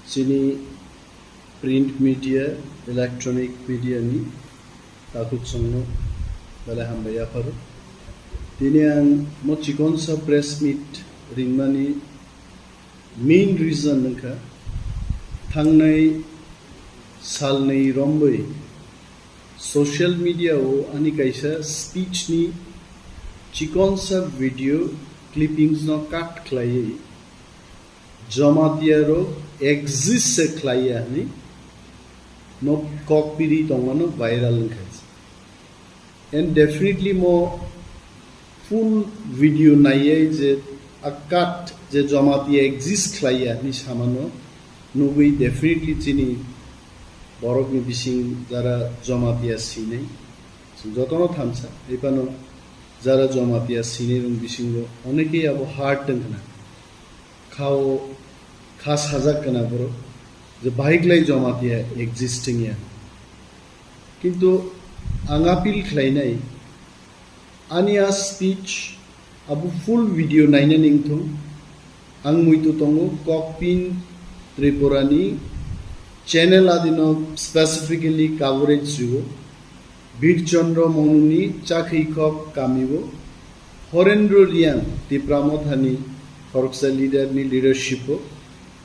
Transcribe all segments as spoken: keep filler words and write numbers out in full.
Chini print media, electronic media ni takhuk chwngno belai hambai yapharo. Tini ang mo chikonsa press meet ringmani main reason wngkha, thangnai salnwi romwi social media o ani kaisa speech ni chikonsa video clippings no cut khlaiwi Jamatia rok exist se khlaiya hinwi no kok piri tongmano viral wngkha. And definitely mo full video naiye je a cut je Jamatia exist khlaiya hinwi samano nugwi definitely chini borokni bising jara Jamatia sinai. Jotono thansa, ephano jara Jamatia sinai rong bisingo onekei abo hard wngkhna. Khao kha sajak kana borok je bahai klai Jamatia existing ya. Kintu ang appeal khlainai, ani a speech abo full video naina ningthung. Ang muitu tongo Kokpin Tripura ni channel adino specifically coverage riwo. Birchandra Monuni chakhwi kok kamio, Horendro Riang Tipra Mothani khoroksa leader ni leadership o,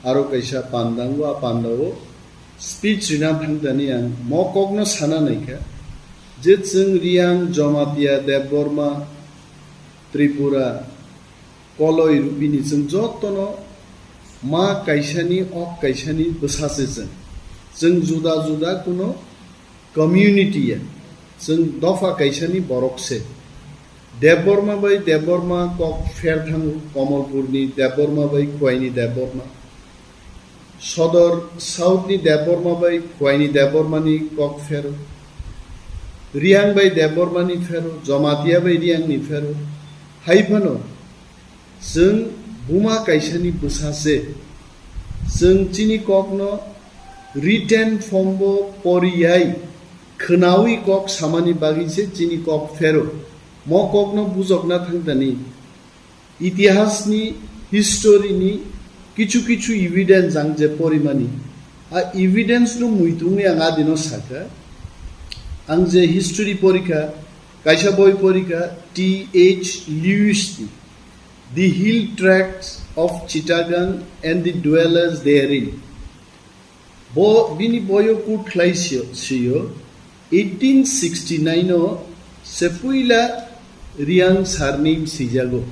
aro kaisa pandango, a pandao speech rina thangtani ang mo kokno sana naikha je chwng Riang, Jamatia, Debbarma, Tripura, Koloi Rupini chwng jotono ma kaisani, ok kaisani bwsa se chwng. Chwng juda juda kuno community ya, chwng dopha kaisani borok se. Debbarma bai Debbarma kok pher thango, Komolpurni Debbarma bai Khwaini Debbarma. Sodor South ni Debbarma bai Khwaini Debbarma ni kok phero. Riang bai Debbarma ni phero, Jamatia bai Riang ni phero. Hai phano chwng buma kaisa ni bwsa se. Chwng chini kok no written form bo poriyai, khwnawi kok samani bagwi se chini kok phero. Mo kok no bujokna thangtani. Itihasni, history ni kichu kichu evidence ang je porimani, a evidence no muitungwi ang adino sakha. Ang je history porikha, kaisa boi porikha, T H Lewis ni The Hill Tracts of Chittagong and the Dwellers Therein. Bo bini boyo quote khlai sio, sio, eighteen sixty-nine o se puila Riang surname sijago.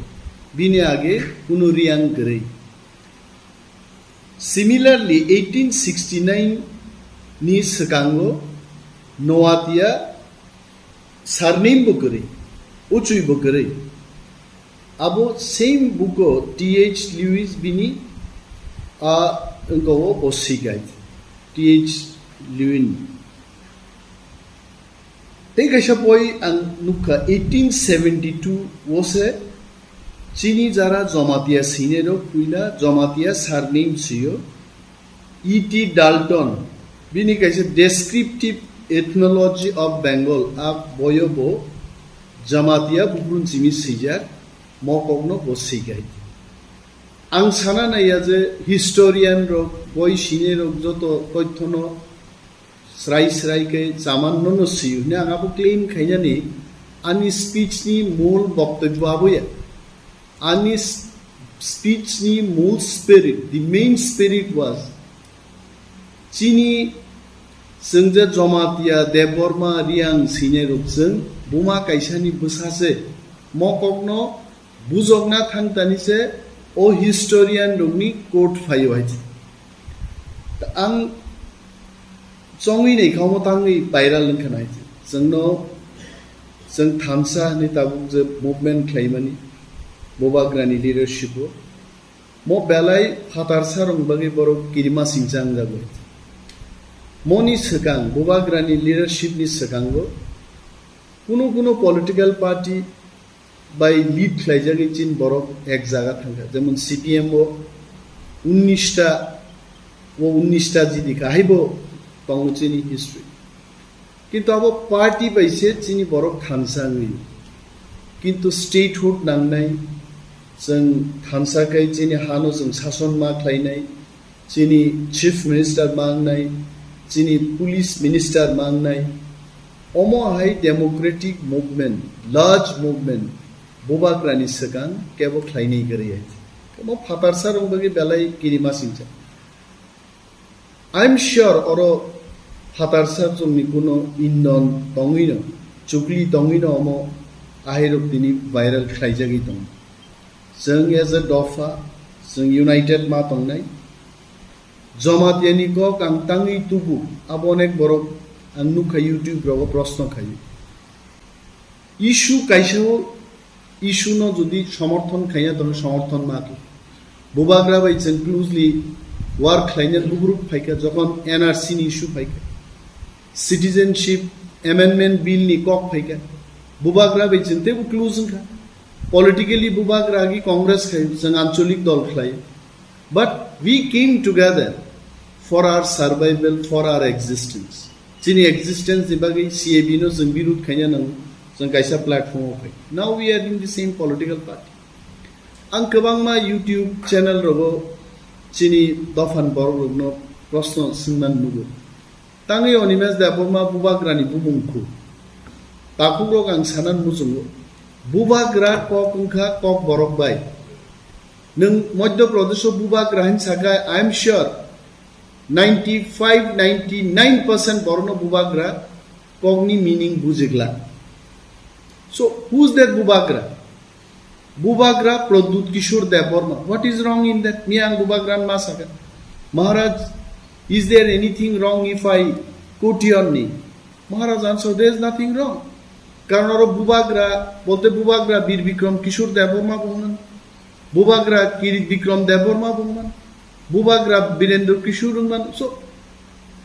Bini age kunu Riang gvrwi. Similarly, eighteen sixty-nine ni swkango Noatia surname bo gvrwi, uchwi bo gvrwi. Abo same book o T H Lewis bini a wngkha o bo sikai T H Lewin. Tei kaisa boi ang nukha eighteen seventy-two o se chini jara Jamatia sinai rok puila Jamatia surname sio. E T Dalton, bini kaisa Descriptive Ethnology of Bengal, a boyo bo Jamatia bugrun simi swijak, mo kokno bo swikai. Ang sana naiya je historian rok, boi sinai rok joto toithono srai srai khe chaman nono siyo hwnwi ang abo claim khainani ani speech ni mul boktobyo aboya. Ani s-, speech ni mul spirit, the main spirit was, chini chwng je Jamatia, Debbarma, Riang sinai rok chwng buma kaisa ni bwsa se, mo kokno bujokna thangtani se o historian rokni quote phaio hai. Ang chongwi naikha omo tangwi viral wngkha nai. Chwngno, chwng thansa hinwi tabuk je movement khlaimani, Bubagrani leadership o. Mo belai phatar sarong bagwi borok kirima singcha wngjago. Moni swkang, Bubagrani leadership ni swkango, kuno kuno political party bai lead khlaijagwi chini borok ek jaga thangkha, jemon C P M o unnish ta, o unnish ta jidi kha, haibo tongo chini history. Kintu abo party bai se chini borok thansa wngwi. Kintu statehood nangnai, chwng thansa khai chini hano chwng sason ma khlainai, Chini Chief Minister mangnai, chini Police Minister mangnai, omo hai democratic movement, large movement, bubagrani swkang kebo khlainai kwrwi hai. Omo phatarsa rok bagwi belai kirima singcha. I'm sure oro phatarsa chwngni kuno indon tongwino, chukli tongwino omo ahirok tini viral khlaijagwi tongo. Chwng as a dopha, chwng united ma tongnai. Jamatia ni kok ang tangwi tubu, abo onek borok ang nukha YouTube rogo proshno khaio. Issue kaisa o, issue no jodi somorthon khaiya, tong somorthon ma khe. Bubagra bai chwng closely work khlaina bugruk phaikha, jokhon N R C ni issue phaikha, citizenship amendment bill ni kok phaikha, bubagra bai chwng tebo close wngkha. Politically bubagra agi Congress khai, chwng ancholik dol khlai. But we came together for our survival, for our existence. Chini existence ni bagwi C A B no chwng birud khaina nango, chwng kaisa platform o phai. Now we are in the same political party. Ang kwbangma YouTube channel rogo chini dophan borok rokno proshno swngman nugo. Tangwi Animesh Debbarma bubagrani bumung khu. Takhukrok ang sanan muchungo. Bubagra kok wngkha kok borok bai. Nwng Madhya Pradesh o bubagra hin sakai, I am sure ninety-five, ninety-nine percent borokno bubagra kokni meaning bujigla. So, who's that bubagra? Bubagra Pradyut Kishore Debbarma. What is wrong in that? Miya ang bubagra ma saka. Maharaj, is there anything wrong if I quote your name? Maharaj answered, there is nothing wrong. Karon oro bubagra, bolte bubagra Bir Bikram Kishore Debbarma bungman. Bubagra Kirit Bikram Debbarma bungman. Bubagra Birendra Kishore bungman. So,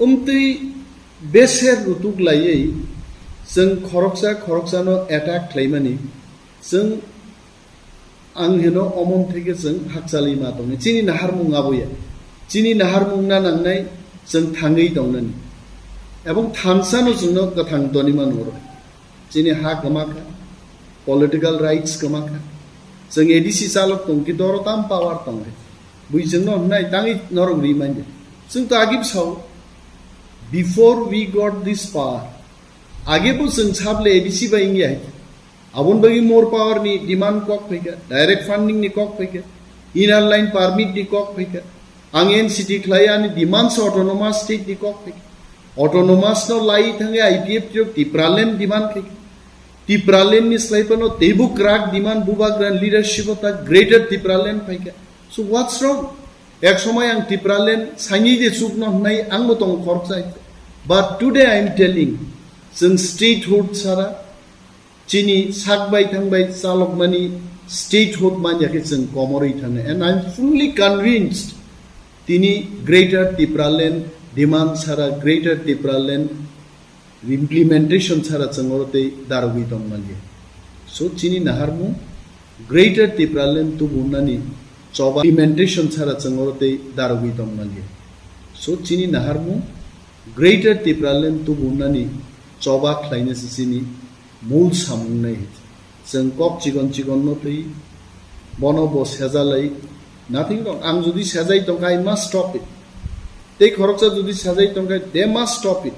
umtwi beser rutuk laiwi chwng khoroksa khoroksano attack khlaimani. Chwng, ang hino omon theke chwng hakchalwi ma tongnai. Chini naharmung aboya. Chini naharmung na nangnai chwng thangwi tongnani. Ebong thansa no chwngno kwthang toni mano oro. Chini ha kwma kha, political rights kwma kha. Chwng A D C chalok tong ki doro tam power tong khe. Bui chwngno hnai tangwi norok ri manya. Chwng to agib sao. Before we got this power, age bo chwng sable A D C bai wngya hai. Aboni bagwi more power ni demand kok phaikha, direct funding ni kok phaikha, inner line permit ni kok phaikha. Ang N C T khlai ani demand se autonomous state ni kok phaikha. Autonomous no lai thangwi I P F T rok Tipraland demand khaikha. Tipraland ni slai phano teibo kwrak demand bubagra leadership o ta Greater Tipraland phaikha. So what's wrong? Ek somoi ang Tipraland saini de chukno hnai ang bo tong khoroksa. But today I am telling, chwng statehood sara, chini sak bai thang bai chalokmani statehood manya khe chwng komorwi thangnai. And I am fully convinced tini Greater Tipraland demand sara Greater Tipraland implementation sara chwng oro tei darogwi tong manya. So chini naharmung Greater Tipraland tubunani choba implementation sara chwng oro tei darogwi tong manya. So chini naharmung Greater Tipraland tubunani choba khlaina se chini mul samung nai. Chwng kok chikon chikon no twi bono bo sejalai. Nothing wrong. Ang jodi sejai tongkha, I must stop it. Tei khoroksa jodi sejai tongkha, they must stop it.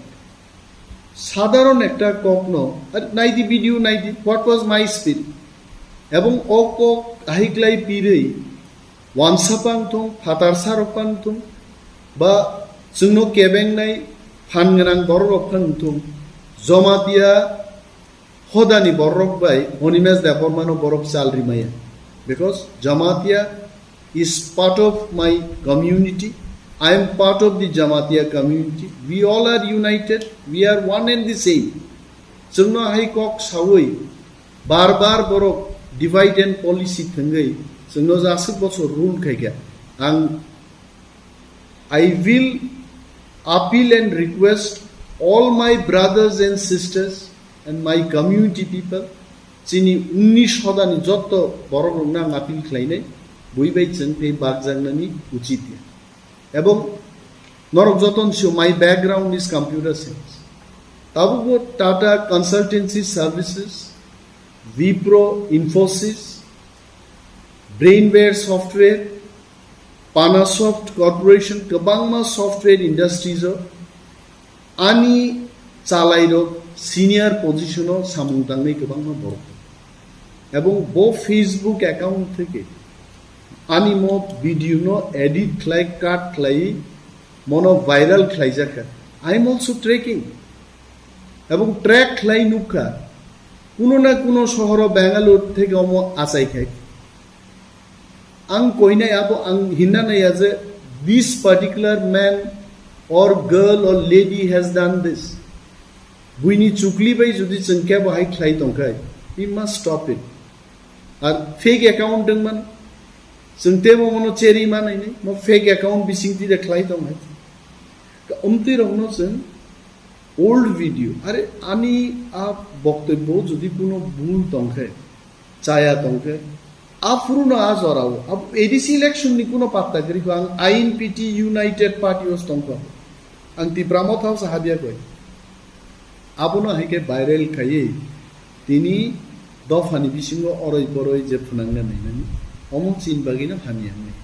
Sadharon ekta kokno, ar naidi video naidi, what was my speech? Ebong o kok ahiklai pirwi, wansapang thung, phatarsa rokpang thung, ba chwngno kebengnai phan gwnang borok rok phang thung, Jamatia hodani borok bai Animesh Debbarmano borok chal rimaya. Because Jamatia is part of my community. I am part of the Jamatia community. We all are united. We are one and the same. Chwngno hai kok sawi bar bar borok divide and policy thwngwi chwngno jaswk bosor rule khaikha. Ang I will appeal and request all my brothers and sisters and my community people, chini unnish hodani jotto borok rokno ang appeal khlainai, bui bai chwng tei bakjaknani uchit ya. Ebong norok joton sio, my background is computer science. Tabukbo Tata Consultancy Services, Wipro, Infosys, Brainware Software, Panasoft Corporation kwbangma software industries o ani chalairok senior position o samung tangnai kwbangma borok. Ebong bo Facebook account theke ani mo video no edit khlai, cut khlai, mono viral khlaijakha. I am also tracking. Ebong track khlai nukha, kuno na kuno sohoro Bangalore theke omo achai khai. Ang koinai abo ang hinna naiya je this particular man or girl or lady has done this. Buini chukli bai jodi chwng kebo hai khlai tongkhai, we must stop it. Ar fake account dengman, chwng tebo mono cheri manai ni, mo fake account bising tide khlai tong hai. Ka umtwi rokno chwng old video, are ani a boktobyo jodi kuno bul tongkhe, chaya tongkhe, aphuru no a jorao, ab-, A D C election ni kuno patta kwrwi kho, ang I N P T United Party os tongkho, ang Tipra Motha os habya koi. Abono hai khe viral khaiwi tini dophani bisingo oroi poroi je phwnangna nainani, omo chini bagwino hamya wngnai.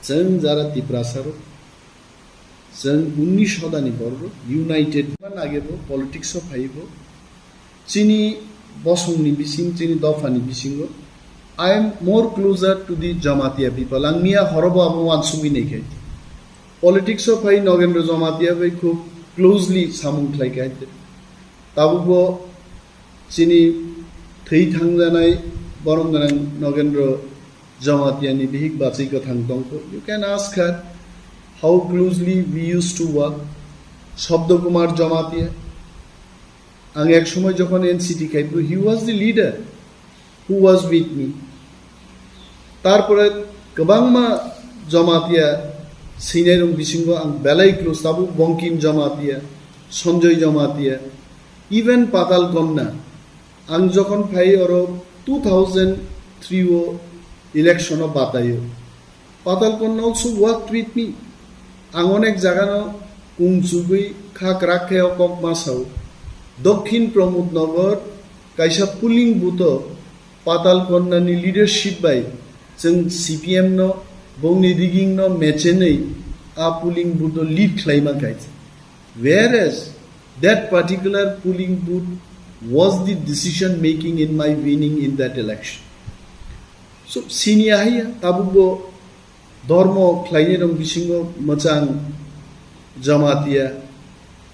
Chwng jara Tiprasa rok, chwng unnish hodani borok united ma nage bo politics o phai bo. Chini bosongni bising, chini dophani bisingo, I am more closer to the Jamatia people. Ang miya horobo abo wansugwi nai khe. Politics o phai Nogendra Jamatia bai khub closely samung khlai khe. Tabukbo chini thwi thangjanai borom gwnang Nogendra Jamatia ni bihik bachwi kwthang tongkho. You can ask her how closely we used to work. Shabda Kumar Jamatia. Ang ek somoi jokhon N C T khai, he was the leader who was with me. Tarpore kwbangma Jamatia swinai rok bisingo ang belai close, tabuk Bankim Jamatia, Sanjoy Jamatia, even Patal Kanya. Ang jokhon phai oro two thousand three o election o bataio. Patal Kanya also worked with me. Ang onek jagano kung chugwi kha kwrak khe o kok ma sao. Dokhin Pramod Nagar kaisa polling booth o Patal Kanya ni leadership bai chwng C P M no, bongni rigging no mechenwi a polling booth o lead khlai man kha. Whereas that particular polling booth was the decision making in my winning in that election. So, sini ahai ya, tabuk bo dormo khlainai rok bisingo mwchang Jamatia,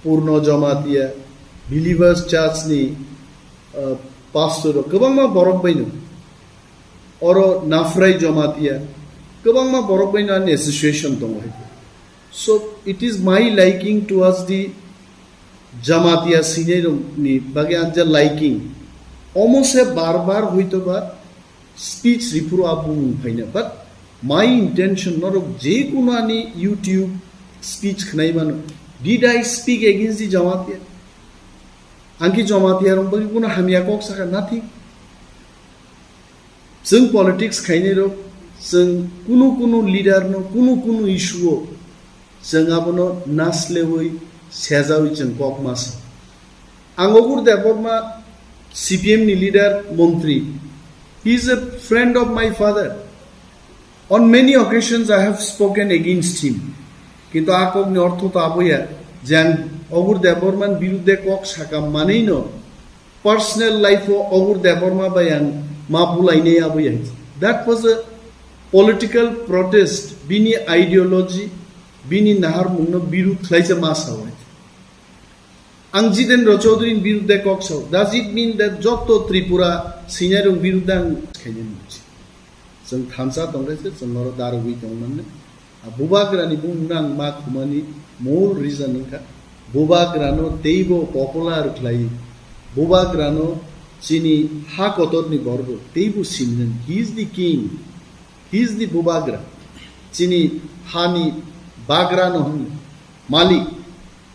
Purno Jamatia, Believers Church ni, uh, pastor rok, kwbangma borok bai no. Oro Nafrai Jamatia, kwbangma borok bai no ani association tongo hai. So, it is my liking towards the Jamatia swinai rok ni bagwi ang je liking. Omo se bar bar hoito ba speech ripuru a bumung phaina. But my intention, norok je kuno ani YouTube speech khnai mano, did I speak against the Jamatia? Ang ki Jamatia rok bagwi kuno hamya kok saka? Nothing. Chwng politics khainai rok, chwng kunu kunu leader no, kunu kunu issue o chwng abono naslewi sejawi chwng kok ma sa. Ang Ogur Debbarma, C P M ni leader, montri, he is a friend of my father. On many occasions I have spoken against him. Kintu a kok ni ortho to abo ya je ang Ogur Debbarma ni birudde kok saka manwi no personal life o Ogur Debbarma bai ang ma bulainai abo ya. That was a political protest. Bini ideology, bini naharmung no birud khlai se ma sao. Ang Jitendra Chaudhary ni birudde kok sao. Does it mean that joto Tripura swinai rok birudde ang khainai mungsi? Chwng thansa tongkhe se chwng oro darwi tongmani. A Bubagra ni bumung no ang ma khumani mol reason wngkha. Bubagra no teibo popular khlai. Bubagra no chini ha kotor ni borok teibo simnani. He is the king. He is the Bubagra. Chini hani bagra no hwn malik.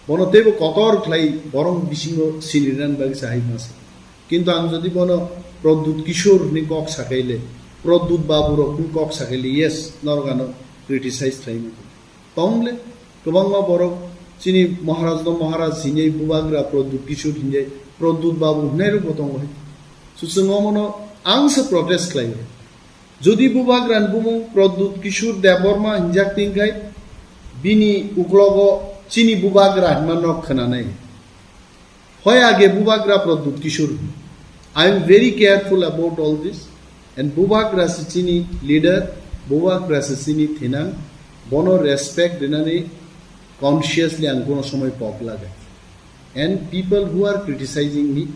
Bono teibo kotor khlai borok bisingo sinirnani bagwi chahai masa. Kintu ang jodi bono Pradyut Kishore ni kok sakaile, Pradyut Babu rok ni kok sakaile, yes, norok ano criticize khlai mano. Tongle, kwbangma borok chini Maharaj no Maharaj hinjai, Bubagra Pradyut Kishore hinjai, Pradyut Babu hinai rok bo tongo hai. So chwng omono ang se protest khlai. Jodi bubagrani bumung Pradyut Kishore Debbarma hinjak tin khai, bini uklogo chini bubagra hinma nok khwnanai. Hoi age bubagra Pradyut Kishore. I am very careful about all this. And bubagra se chini leader, bubagra se chini thinang, bono respect rinani consciously ang kono somoi pok lagai. And people who are criticizing me,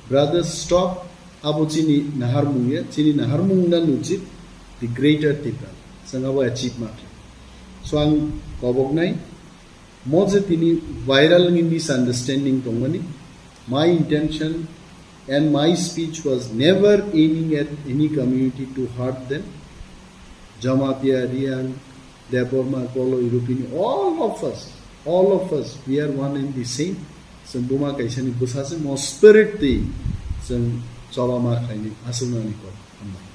brothers, stop. Abo chini naharmung ya, chini naharmung na nuchit, the greater Tipra. Sangabo achieve ma khe. So ang kobok nai, mo je tini viral ni misunderstanding tongmani, my intention and my speech was never aiming at any community to hurt them. Jamatia, Riang, Debbarma, Kolo, Irupini, all of us, all of us, we are one and the same. Chwng buma kaisani bwsasi mo spirit twi chwng choloma khaini aswknani kok. Hambai.